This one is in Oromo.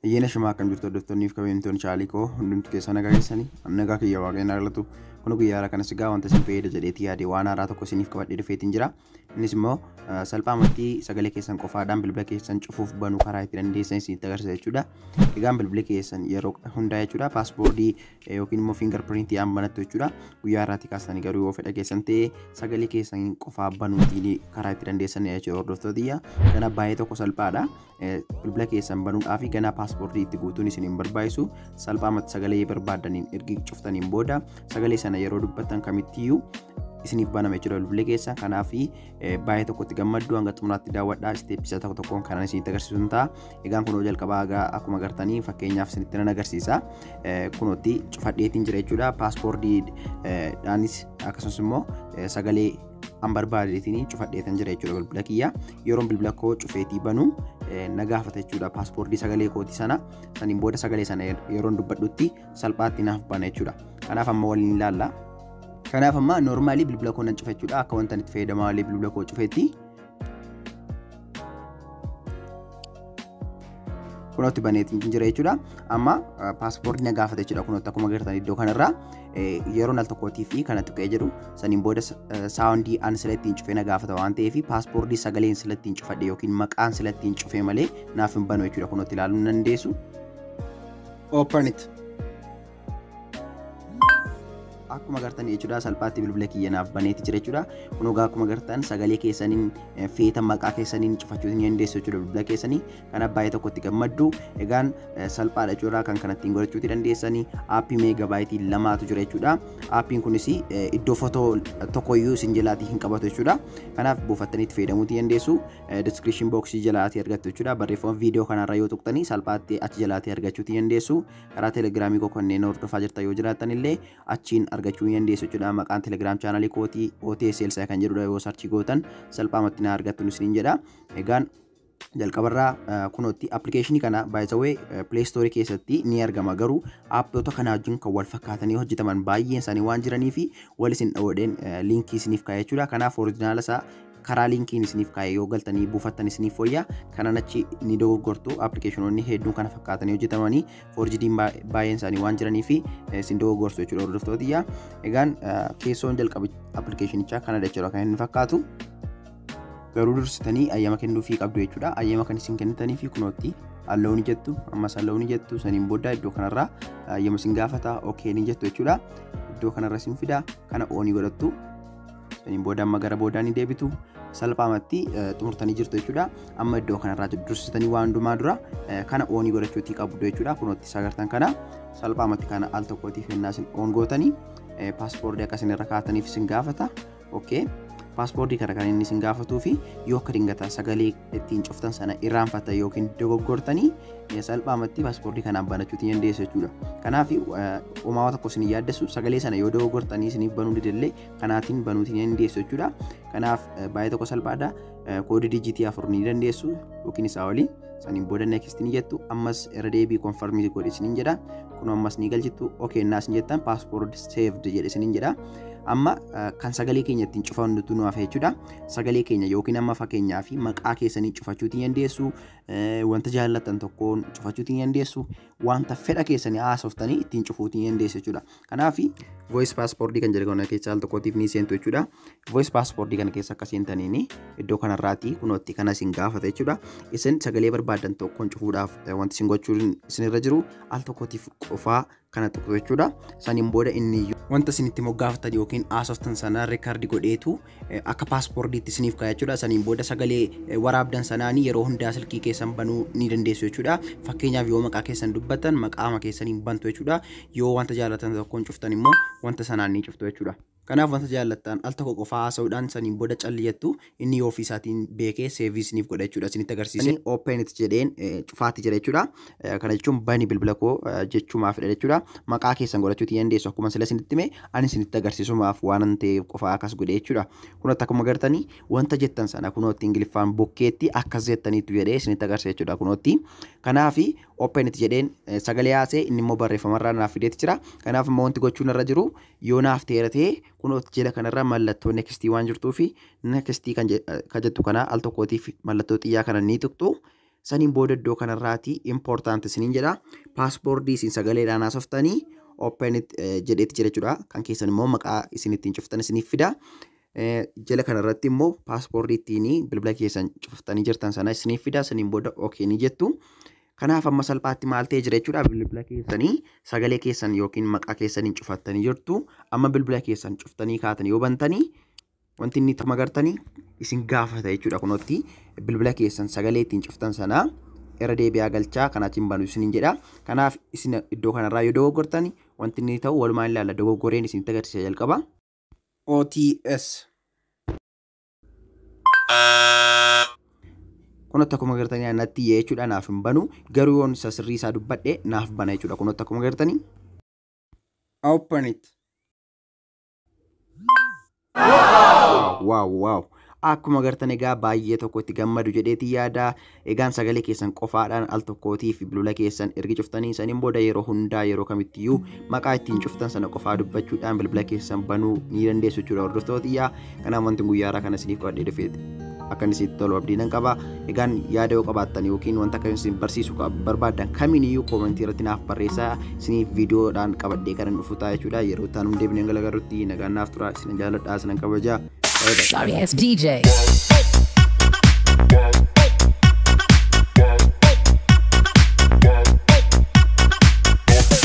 Ayyaana shimaa akkam jirtu hordoftoonni fi kabajamtoonni chaalikoo hundumtu keessaa nagaa keessanii nagaa kiyya waaqayyoon argatu kun guyyaa haaraa kanas egaa wanta isin fayyada jedheetii yaade waan haaraa tokko isiniif qabadhee dhufeetiin jira. Innis immoo salphaamatti sagalee keessan qofaadhaan bilbila keessan cufuuf banuu karaa itti dandeessan isinitti agarsiisa jechuudha. Egaan bilbila keessan yeroo hundaa jechuudha paaspoortii yookiin immoo fiingar piriintii aan banattu jechuudha. Guyyaa har'aatti kaastanii garuu yoo fedha keessan ta'e sagalee keessan qofaa banuutiin karaa itti dandeessan jechuudha hordoftootiyya. Kana baay'ee tokko salphaadha. Bilbila keessan banuudhaaf ganaa paaspoortii itti guutuun isin hin barbaachisu. Salphaamatti sagalee barbaaddaniin ergi cuftaniin booda sagalee sana yeroo dubbattan kamittiyyuu isiniif banama jechuudha bilbila keessa. Kanaaf baay'ee tokkotti gammaddu hanga xumuraatti daawwadhaa isteeppisa tokko tokkoon kanan isinitti agarsiisu ta'a. Egaan kunoo jalqabaa egaa akkuma agartanii fakkeenyaaf isinitti nan agarsiisa. Kunootti cufadheetiin jira jechuudha. Paaspoortiidhaanis akkasumas immoo sagalee an barbaadeetiin cufadheetan jira jechuudha bilbila kiyya. Yeroon bilbila koo cufeetii banu na gaafata jechuudha paaspoortii sagalee kootii sana. Saniin booda sagalee sana yeroon dubbadhutti salphaatti naaf bana jechuudha. Kanaaf amma waliin ilaalla. Kanaaf amma noormaalii bilbila koo nan cufa jechuudha. Akka wanta itti fayyadamaa malee bilbila koo cufeetti. Kunootti baneetiin jira jechuudha. Amma paaspoortii na gaafata jechuudha. Kunootti akkuma agartan iddoo kanarraa yeroo al tokkootii fi kana tuqee jedhu saniin booda saawundii an sila ittiin cufee na gaafata waan ta'eef paaspoortii sagaleen sila ittiin cufadhe yookiin maqaan sila ittiin cufee malee naaf hin banu jechuudha. Kunootti ilaaluu hin dandeessu. Open it. Akkuma agartan jechuudha salphaatti bilbila kiyya naaf baneeti jira jechuudha. Kun egaa akkuma agartan sagalee keessaniin feeta maqaa keessaniin cufachuu ni dandeessu jechuudha bilbila keessanii. Kanaaf baay'ee tokkotti gammaddu. Egaan salphaadha jechuudha kan kanattiin godhachuuti dandeessanii. Aappii meegabaayitii 2tu jira jechuudha. Aappiin kunis iddoo fotoo tokkoyyuu isin jalaatii hin qabatu jechuudha. Kanaaf buufattanii itti fayyadamuuti dandeessu. Diskiripshin booksii jalaatii argattu jechuudha. Barreeffama viidiyoo kanarra yoo tuqxanii salphaatti achi jalaatii argachuuti dandeessu. Karaa telegiraamii koo kanneen hordofaa jirtan yoo jiraattan illee achiin argachuu ni dandeessu jechuudha. Maqaan Telegram chaanalii kootii OTS Elsaa kan jedhudha yoo sarchii gootan salphaamatti na argattu isiniin jedha. Egaan jalqabarraa kunootti appilikeeshinii kana by the way Play Store keessatti ni argama garuu aappoota kana wajjin kan wal fakkaatanii hojjetaman baay'een isaanii waan jiranii fi wal isin dhawoodheen liinkii isiniif kaa'e jechuudha. Kanaaf orijinaala isaa karaa liinkiin isiniif kaa'e yoo galtanii buufattan isiniif fooyya. Kanan achi ni dogoggortu appilikeeshinoonni hedduun kana fakkaatanii hojjetamanii foorjidiin baay'een isaanii waan jiranii fi isin dogoggorsu jechuudha hordoftootiyya. Egaan keessoon jalqaba appilikeeshinichaa kanadha jechuudha kan inni fakkaatu. Garuu dursitanii ayyama kennuufii qabdu jechuudha. Ayyama kan isin kennitanii fi kunootti allow ni jettu, ammas allow ni jettu, saniin booda iddoo kanarraa ayyama isin gaafata, okay ni jettu jechuudha. Iddoo kanarra isin fida, kana on godhattu. Saniin booda amma gara boodaa ni deebitu. Salphaamatti xumurtanii jirtu jechuudha. Amma iddoo kanarraa dursitanii waan hundumaa dura kana on godhachuutii qabdu jechuudha. Kunootti sagartan kana salphaamatti kana al tokkootiif ennaa isin on gootanii paaspoortii akka isin irra kaataniif isin gaafata. Okay. Paaspoortii kana kan inni isin gaafatuu fi yoo akka dingataa sagalee ittiin cuftan sana irraanfatan yookiin dogoggortanii salphaamatti paaspoortii kanaan banachuutii dandeessu jechuudha. Kanaaf uumamaa tokko isin yaaddessu sagalee sana yoo dogoggortanii isiniif banuu didallee kanaatiin banuutii dandeessu jechuudha. Kanaaf baay'ee tokko salphaadha. Koodii dijiitii 4 ni dandeessu yookiin isaa olii. Saniin booda next ni jettu ammas irra deebii konfarmii godhi isiniin jedha. Kun ammas ni galchitu okay naas ni jettan paaspoort saved jedhe isiniin jedha. Amma kan sagalee keenya ittiin cufannutu nu hafe jechuudha. Sagalee keenya yookiin amma fakkeenyaa fi maqaa keessanii cufachuutii dandeessu, wanta jaallattan tokkoon cufachuutii dandeessu, wanta fedha keessanii haasoftanii ittiin cufuutii dandeessu jechuudha. Kanaaf voice passport kan jedhu kana keessa al tokkootiif ni seentu jechuudha. Voice passport kana keessa akka seentaniin iddoo kanarraati kunootti kana isin gaafata jechuudha. Isin sagalee barbaaddan tokkoon cufuudhaaf wanti isin gochuun isinirra jiru al tokkootiif qofaa kana tuqxu jechuudha. Saniin booda inni wanta isin itti moggaafatan yookiin haasoftan sana reekaardi godheetu akka paaspoortiitti isiniif kaa'a jechuudha. Saniin booda sagalee waraabdan sanaanii yeroo hundaa silkii keessan banuu ni dandeessu jechuudha. Fakkeenyaaf yoo maqaa keessan dubbattan maqaama keessaniin bantu jechuudha. Yoo wanta jaallatan tokkoon cuftan immoo wanta sanaan ni cuftu jechuudha. Kanaaf wanta jaallattan al tokko qofaa haasa'uudhaan saniin booda calli jettu inni yoo ofii isaatiin beekee seevii isiniif godha jechuudha. Isinitti agarsiise. Open it jedheen cufaatti jira jechuudha. Kana jechuun bani bilbila koo jechuumaafidha jechuudha. Maqaa keessan godhachuutii dandeessu akkuma sila isinitti hime ani isinitti agarsiisumaaf waan ta'eef qofaa akkas godhe jechuudha. Kunootti akkuma agartanii wanta jettan sana kunootti Ingiliffaan bukkeetti akkas jettaniitu jedhee isinitti agarsiisa jechuudha kunootti. Kanaaf open it jedheen sagalee haasee inni immoo barreeffamarraa naaf fideeti jira. Kanaaf immoo wanti gochuun irra jiru yoo naaf ta'eera ta'e kunootti jala kanarra mallattoo nextii waan jirtuu fi nextii kan jettu kana al tokkootiif mallattoo xiyyaa kana ni tuqxu. Saniin booda iddoo kanarraati important isiniin jedha. Passwordii isin sagaleedhaan haasoftanii open jedheeti jira jechuudha. Kan keessan immoo maqaa isin ittiin cuftan isiniif fida. Jala kanarratti immoo passwordii ittiin bilbila keessan cuftanii jirtan sana isiniif fida. Saniin booda okay ni jettu. Kanaaf amma salphaatti maal ta'ee jira jechuudha? Bilbila keessanii sagalee keessan yookiin maqaa keessaniin cufattanii jirtu. Amma bilbila keessan cuftanii kaatanii yoo bantanii, wanti inni itti agartanii isin gaafata jechuudha. Kunootti bilbila keessan sagalee ittiin cuftan sana irra deebi'aa galchaa, kanaatiin banu isiniin jedha. Kanaaf isin iddoo kanarraa yoo dogoggortani wanti inni ta'u walumaan ilaalla. Dogoggoreen isinitti agarsiisa jalqaba. OTS. Kunotti akkuma agartanii natti iyyee jechuudha, naaf hin banu. Garuu yoon isa sirrii isaa dubbadhe naaf bana jechuudha. Kunotti akkuma agartanii. Open it. Wow wow. Akkuma agartan egaa baay'ee tokko itti gammadu jedheeti yaada. Egaan sagalee keessan qofaadhaan al tokkootii fi bilbila keessan ergi cuftanii, saniin booda yeroo hundaa, yeroo kamittiyyuu maqaa ittiin cuftan sana qofaa dubbachuudhaan bilbila keessan banuu ni dandeessu jechuudha, hordoftoota xiyyaa. Kanaaf wanti guyyaa kana isiniif qabadhee dhufe akka inni isinitti tolu abdii nan qaba. Egaan yaada yoo qabaattan yookiin wanta akka isin barsiisu barbaaddan kamiiniyyuu commentii irratti naaf barreessaa, isiniif viidiyoodhaan qabadhee kan dhufu ta'a jechuudha. Yeroo itti aanu deebinee galagarutti nagaan naaf tura. Isin jaalladha, isin kabajaa. Sorry ass DJ.